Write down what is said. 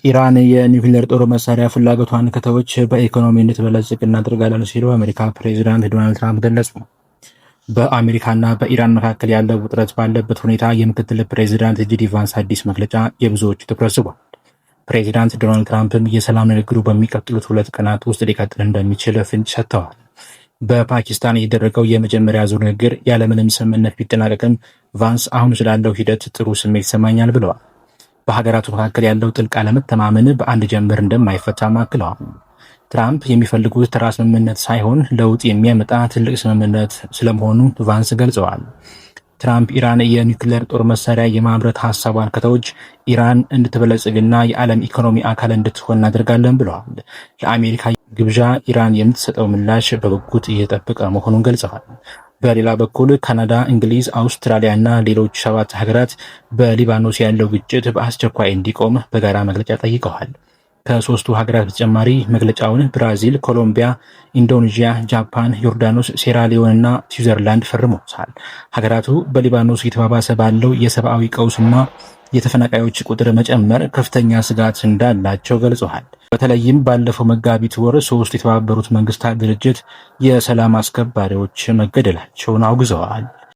ኢራን የኒውክሌር ጦር መሳሪያ ፍላጎቷን ከተወች በኢኮኖሚ እንድትበለጽግ እናደርጋለን ሲሉ የአሜሪካ ፕሬዚዳንት ዶናልድ ትራምፕ ገለጹ። በአሜሪካና በኢራን መካከል ያለው ውጥረት ባለበት ሁኔታ የምክትል ፕሬዚዳንት ጄዲ ቫንስ አዲስ መግለጫ የብዙዎች ትኩረት ስቧል። ፕሬዚዳንት ዶናልድ ትራምፕም የሰላም ንግግሩ በሚቀጥሉት 2 ቀናት ውስጥ ሊቀጥል እንደሚችል ፍንጭ ሰጥተዋል። በፓኪስታን የተደረገው የመጀመሪያ ዙር ንግግር ያለምንም ስምምነት ቢጠናቀቅም ቫንስ አሁን ስላለው ሂደት ጥሩ ስሜት ይሰማኛል ብለዋል። በሀገራቱ መካከል ያለው ጥልቅ አለመተማመን በአንድ ጀንበር እንደማይፈታም አክለዋል። ትራምፕ የሚፈልጉት ተራ ስምምነት ሳይሆን ለውጥ የሚያመጣ ትልቅ ስምምነት ስለመሆኑ ቫንስ ገልጸዋል። ትራምፕ ኢራን የኒውክሌር ጦር መሳሪያ የማምረት ሀሳቧን ከተወች ኢራን እንድትበለጽግና የዓለም ኢኮኖሚ አካል እንድትሆን እናደርጋለን ብለዋል። ለአሜሪካ ግብዣ ኢራን የምትሰጠው ምላሽ በጉጉት እየተጠበቀ መሆኑን ገልጸዋል። በሌላ በኩል ካናዳ፣ እንግሊዝ፣ አውስትራሊያ እና ሌሎች ሰባት ሀገራት በሊባኖስ ያለው ግጭት በአስቸኳይ እንዲቆም በጋራ መግለጫ ጠይቀዋል። ከሶስቱ ሀገራት በተጨማሪ መግለጫውን ብራዚል፣ ኮሎምቢያ፣ ኢንዶኔዥያ፣ ጃፓን፣ ዮርዳኖስ፣ ሴራሊዮን እና ስዊዘርላንድ ፈርመውታል። ሀገራቱ በሊባኖስ እየተባባሰ ባለው የሰብአዊ ቀውስና የተፈናቃዮች ቁጥር መጨመር ከፍተኛ ስጋት እንዳላቸው ገልጸዋል። በተለይም ባለፈው መጋቢት ወር ሶስት የተባበሩት መንግስታት ድርጅት የሰላም አስከባሪዎች መገደላቸውን አውግዘዋል።